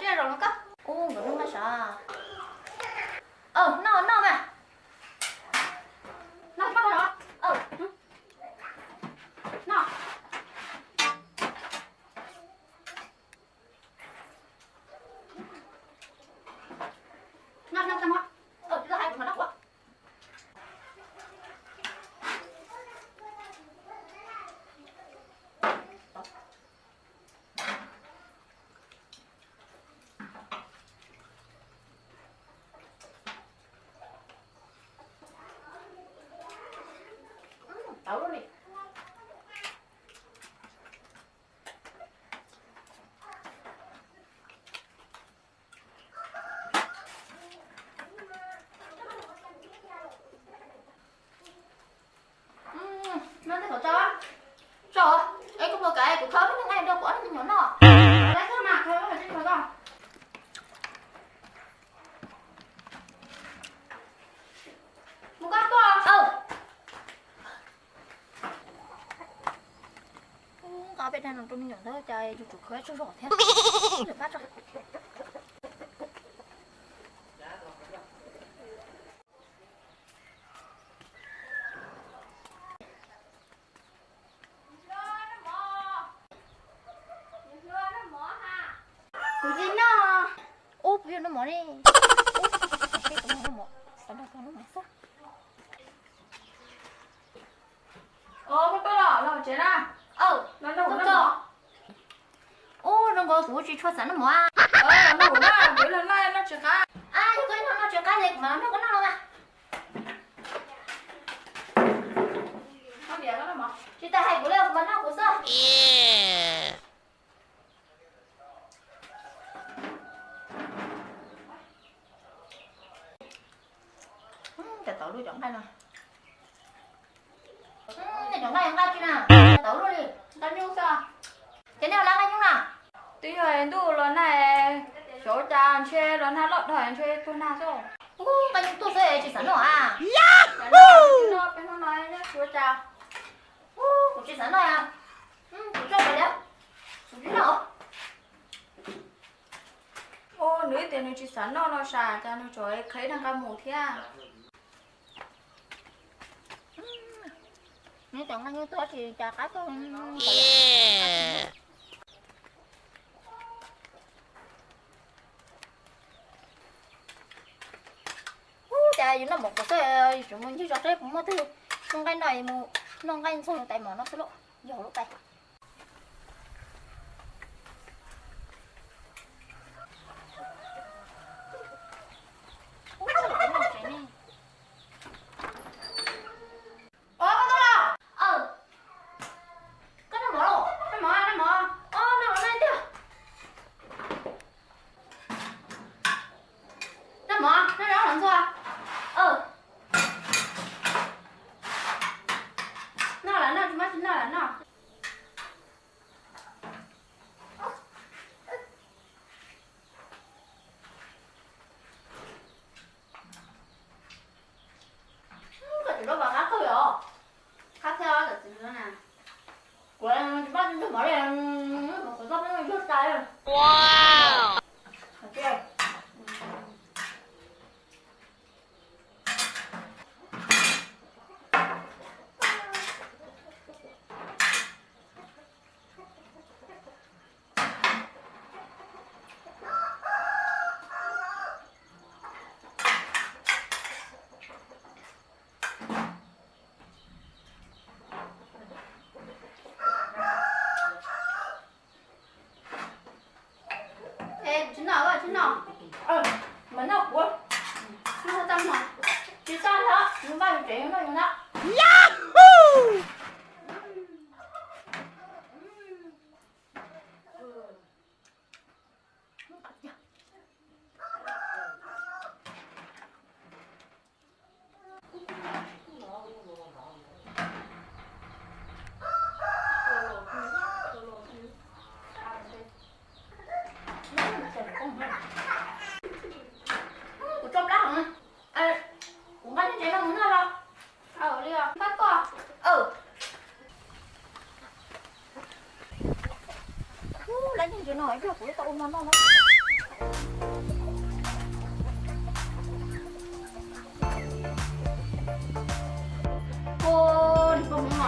Ua nkawd noj mas sav. Noj noj mas. Noj pab los. Noj. Noj noj tag mov. Tsis tau hais kuv mam noj kuv. Tau li. Tso, es kuv puas kam kuv khawb lub me nqaij rau kuv ob tug me nyuam noj? Lawv tuaj mas khawb lub hais tsis khawb koj. Mus koj tuaj. Nqa peb dag no rau me nyuam ntawd cas yus tsum khawb tsaug zog thiab. Pab tso. Kuv tsis noj. Ub, puas yog noj mov ne? Ub, kuv noj mov, kuv noj mov xwb. Ub, koj tuaj los los tsev na. Ub, zoo nkaus kuv tsis tshua xav noj mov. Noj kuv na, kuv los noj noj tsis qab. Yog koj noj tsis qab ces kuv mam nrog koj noj los mas. Tsis tas hais kuv li, kuv mam noj kuv xwb. Cov tau luaj cov nqaij no. Cov nqaij nqaij tsis na, tau luaj li, nqaij nyuj xwb. Ces nej ua li nqaij nyuj na. Twb yog ntuj los nag, xyov ua cas ntshe los nag loj dhau ntshe tuag nag xwb. Ub, nqaij nyuj tuag xwb tsis xav noj a. Peb hnub no xyov ua cas. Ub, kuv tsis xav noj a. Kuv tso pem liab, kuv tsis noj. Ub, nws tias nws tsis xav noj no sas, cas nws tseem qheb nqa mus thiab. Nws cov nqaij nyuj tuag tsis cas qab tuag. Ub, cas yus noj mov kuv xwb, yus tseem mus ncig zos seb puas muaj twg noj nqaij no, mus noj nqaij ntxuag tais mov no xwb lauj, yog lub tais. Ub, koj tuaj los? Koj noj mov los? Noj mov, noj mov. Ob, noj mov noj tiag. Noj mov, noj los ntxuag. Noj los noj, tsis muaj tsis noj los noj. Koj tsis lub pas qab kawg os. Qab thiab os, txiv na. Kuv tsis pab ntug mov li, kuv txoj peb yug tas. Tsis noj, tsis noj. Mas noj kuv. Noj tag mog. Tsis tag los nws npaj yus tsev yus noj yus na. Kuv tso plab heev. Kuv nqa nyiaj ntses no mus noj los? Nqa tuaj. Lab nyiaj ntses no yog kuv tau ua no noj na. Ua, nws poj Hmoob no,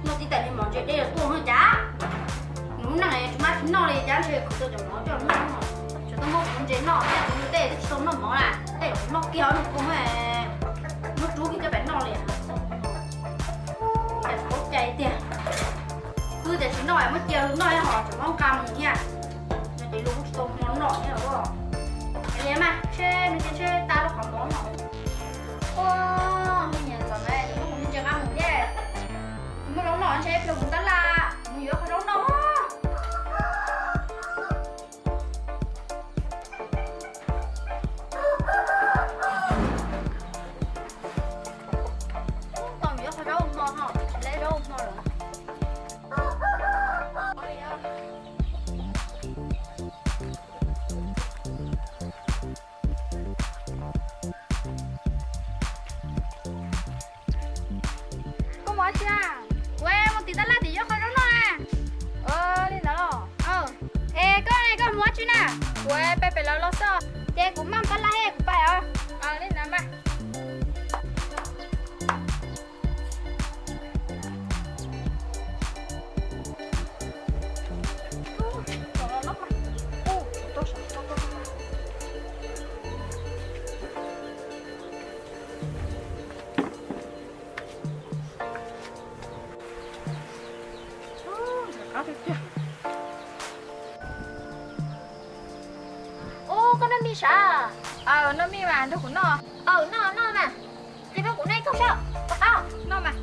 noj tib tais li mov ntse dej los tuaj no cas. Nws lub neej tsis maj tsis noj li cas, ntshe khwv tau cov mov coj noj no. Tseem tau muab kuv ntses noj thiab, kuv tej twb tsis tau noj mov na, tej noj kiag noj koob, muab rub kiag coj pem noj li. Cas tsis paub cai tiag. Twb tias tsis noj muab cia noj ho tseem muab nqa mus thiab. No ces luag kuj tsis tau hmo noj thiab os. Li mas ntshe nws ces ntshe tas lub qhov mov no. Ua, me nyuam txom na, muab kuv me ntsis nqa mus thiab. Kuv muaj zaub noj ntshe pliag kuv tab laj mus yuav qhov zaub noj. Tau yuav qhov zaub hmo ho, tsis lawv zaub hmo lawm. Koj mus dab tsi a? Kuv mus tim tab laj tim yuav qhov zaub noj na. Li ntawd los? Es koj, koj mus dab tsi na? Kuv pem pem lawv los xwb, ces kuv maj tab laj he kuv pais os. Li ntawd mas. Ub, koj noj mij sav? Aw, noj mij mas nrog kuv noj. Aw, noj noj mas. Cia peb kuv noj ib tug saib, rov qab noj mas.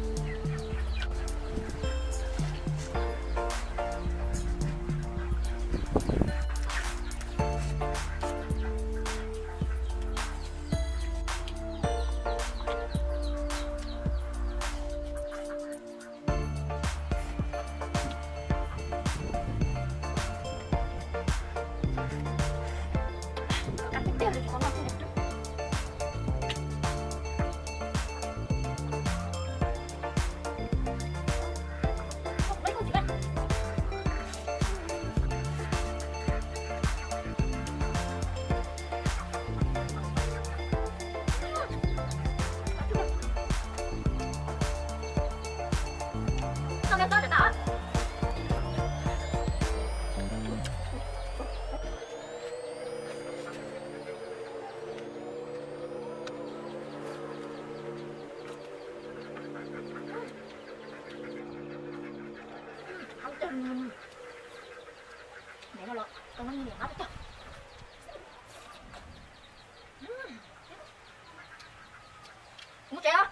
Mus tsev os.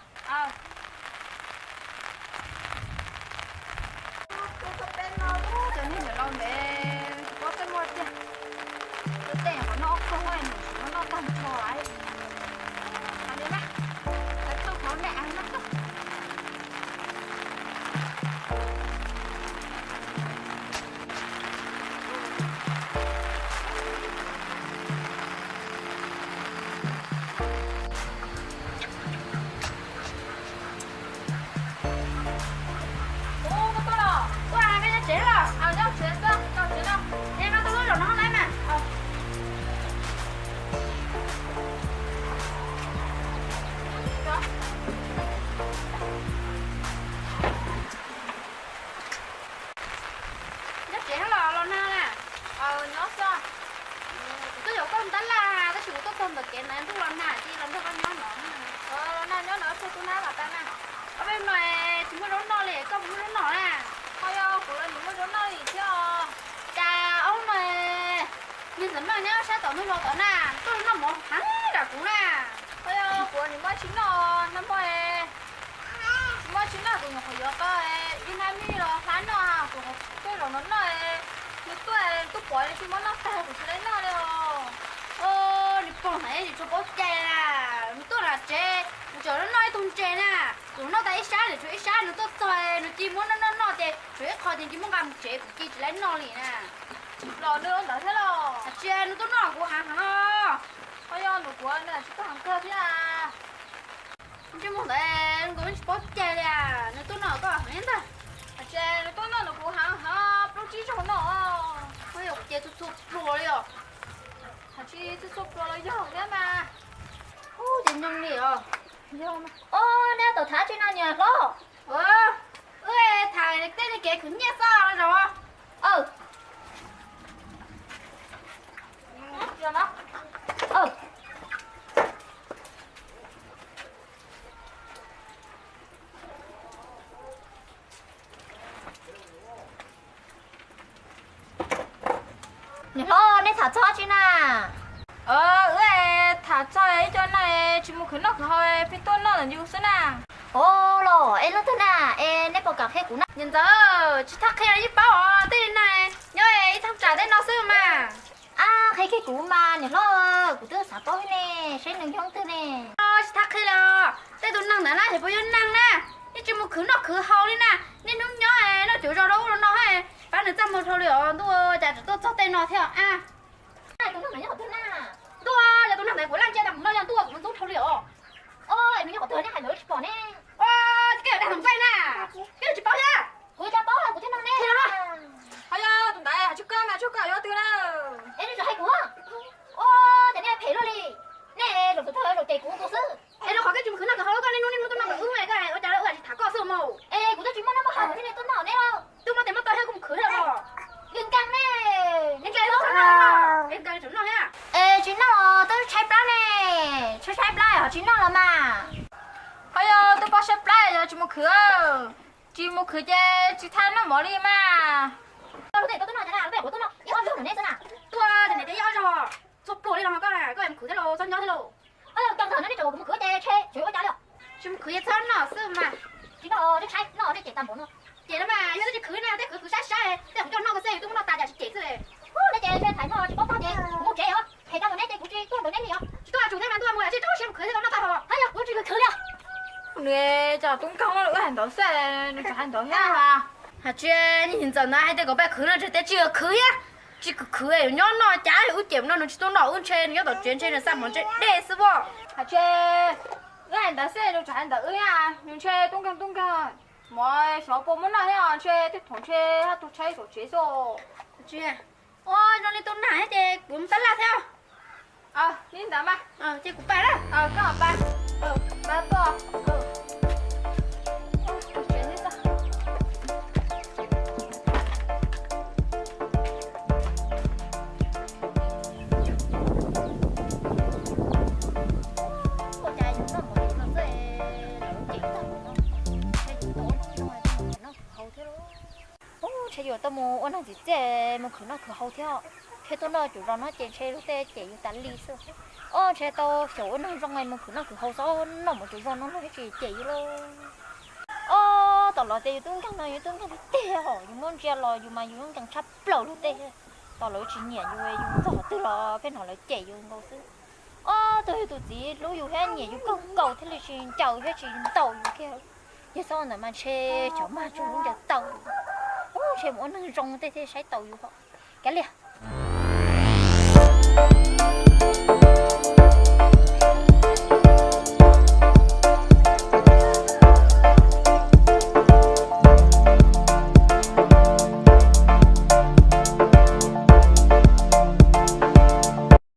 Cov niag niam laus ntev tsis paub tej muaj tiag. Tej tej qhov noj ob kog nws tsis muab noj tag nrho lawm. Hais li na, hais tau qhov me ais no tuaj. Ub, koj tuaj los? Tuaj, koj nyob tsev los? Nyob tsev, tuaj, nyob tsev no. Es koj tuaj lub zaum no hauv lawm mas. Nyob tsev los los nag na? Aw, nyob xwb. Kuv tuaj yuav koj tab laj, tab sis kuv tuaj txog ntawm kev ntawd ntuj los nag, cia los nrog koj nyob no. Los nag nyob no, txog tub nab los tas na. Ob peb hnub no tsis muaj zaub noj li, koj puas muaj zaub noj na? Ho yog kuv los nim muaj zaub noj li thiab os. Cas ob hnub no niag ntxawm noj nyob sab tom ntug zos tod na, tuaj noj mov heev nram kuv na. Ho yog kuv nim muaj tsis noj, nag hmo tsis muaj tsis noj, kuv nyuam qhuav yuav tau ib hnab mij los hlab noj, kuv tuaj zaum no noj, nws tuaj tub pov nws tsis muab noj tag kuv tsis tau noj li os. Nws pog ntawd tsis tshua paub cai na, nws tuaj nram tsev nws tseem noj ib tug ntses na, kuv noj tag ib sab nws tshuav ib sab, nws tuaj txog nws cia muab noj noj noj ces tshuav ib qho ces cia muab nqa mus tsev kuv cia tsis tau noj li na. Los nws ua ntawd thiab los? Tsis, nws tuaj noj kuv heev heev os. Ho yog nws kuv nws tsis tuaj heev kawg thiab. Ntsej muag ntawd nkaus tsis paub cai li, nws tuaj noj koj heev ntag. Tsis, nws tuaj noj nws kuv heev heev, plaub tsib zaug no. Ho yog kuv cia txhua txhua pluas li os. Nyob mas, ub, ces nyob li os. Ub, neb tau tham tsi no niam hlob? Wb tham tej kev khwv nyiaj xwb los. Niam hlob, neb tham txog tsi na? Wb tham txog ib co neeg tsis mus khwv noj khwv haus pheej tuaj noj ntawm yus xwb na. Ov los, es leej twg na? Es neb puas kam qhia kuv na? Niam ntxawm, tsis thab qhia yeej paub os, tej neeg nyob ib thaj tsam tej no xwb mas. Ab, qhia kiag kuv mas niam hlob, kuv twb xav paub thiab ne, saib nws yog leej twg ne. Tsis thab qhia li os, tej tus neeg ntawd na ces puas yog neeg na, yeej tsis mus khwv noj khwv haus li na, niaj hnub nyob noj cuv zos rau ub rau no, pab nws txaj muag dhau li os ntuj, cas tseem tuaj txog tej no thiab a. Tus neeg ntawd yog qhov twg na? Ntuj, yog tus neeg ntawd kuv laj ntsia tas mus no yog ntuj, kuv ntxub dhau li os. Nws yog qhov twg nej hais lawv tsis pom ne? Koj dag ntawm npej na, koj tsis paub thiab. Kuv cas paub, kuv thiaj nug ne. Ho yog tus ntawd hais tsis koj mas tsuas koj yuav twg na? Es nej tseem hais kuv, ua cas nej phem luaj li, nej zaum thaum twg zaum cem kuv nkaus xwb. Es rau qhov koj tsis mus khwv noj khwv haus, koj niaj hnub niaj hnub tuaj noj ntawm wb, koj ua cas wb tsis tham koj xwb mas. Es kuv twb tsis muaj noj muaj haus thiaj li tuaj noj neb. Twb muaj tes muaj taw thiab, kuv mus khwv thiab los. Nkees ne, nkees txhob noj, nkees tseem noj thiab. Es tsis noj los twb tshaib plab ne, tshaib tshaib plab ho tsis noj los mas. Ho yog twb paub tshaib plab yog tsis mus khwv, tsis mus khwv ces tsis txhob noj mov li mas. Tuaj, tuaj noj, ib ob zaug neb xwb na. Tuaj ces niam tias ib ob zaug, txhua pluas li los koj, koj mus khwv thiab los txhob nyob thiab los. Ov, yog kawg thaum no nej tseem kom kuv mus khwv ces tshe tseem ua cas li. Tsis mus khwv ces txhob noj xwb mas. Tsis noj, twb tshaib noj nej cem tag npaum no. Cem no mas yog twb tsis khwv na, tej khwv khwv saib saib, tej kuv coj noj xwb, yus twb muab noj tas cas tsis cem xwb. Ub, neb ces tshe tham noj tsis paub tag ces kuv mus tsev os, phem tag npaum neb ces kuv tsis tuaj npaum neb li os. Tsis tuaj tsum thiab mas ntuj, mus lawm tsis txhob siab mus khwv thiab tau noj tag hos. Hab yog kuv tsis khwv khwv li os. Nws cas tub nkeeg ua hais ntawd xwb, nws tseem hais ntawd thiab. Hais tsis, niag txiv ntxawm ntawd hais tias kom peb khwv no ntshe tias tsis khwv thiab. Tsis khwv khwv yuav nyob no cas wb cem no nws tsis tuaj noj wb ntshe nws nyob tom tsev ntshe nws xa mov ntshe dej xwb as. Hais tsis, wb hais ntawd xwb nws tseem hais ntawd wb thiab, nws ntshe tub nkeeg tub nkeeg. Mov xyov puas muaj noj thiab, ntshe tej thaum ntshe haj tug tshaib tom tsev xwb. Ua zoo li tus nag thiab ces kuv mus tab laj thiab. Li ntawd mas, ces kuv pais na. Koj pais, pab tuaj. Ua cas yus noj mov no xwb, lawv cem tag npaum no, ntshe yus tuaj ua neeg zoo, noj khwv haus thiab lauj. Ub, ntshe yus tuaj mus ua neeg txim txiaj mus khwv noj khwv haus thiab. Thiaj tuaj noj cuv zos no ces ntshe luag tej cem yus tas li xwb. Ob, ntshe tau xyaum ua neeg zoo mus khwv noj khwv haus xwb, noj mus cuv zos no luag thiaj tsis cem yus lauj. Ob, tom los tias yus tub nkeeg no yus tub nkeeg tiag tiag hos, yus muab ntsia los yus mas yus tub nkeeg tshaj plaws luag tej. Tom lawv tsis nyiam yus, yus txog qhov twg los pheej hnov lawv cem yus nkaus xwb. Ob, tus yus tus txiv hlub yus thiab nyiam yus kawg nkaus thiaj li tsis ncaws thiab tsis ntaus yus kiag. Yog txhob ntawd mas ntshe cov mag tsuas lub ncaws taw. Ub, ntshe mus ua neeg zoo tej thiaj saib taus yus hos. Kav liam,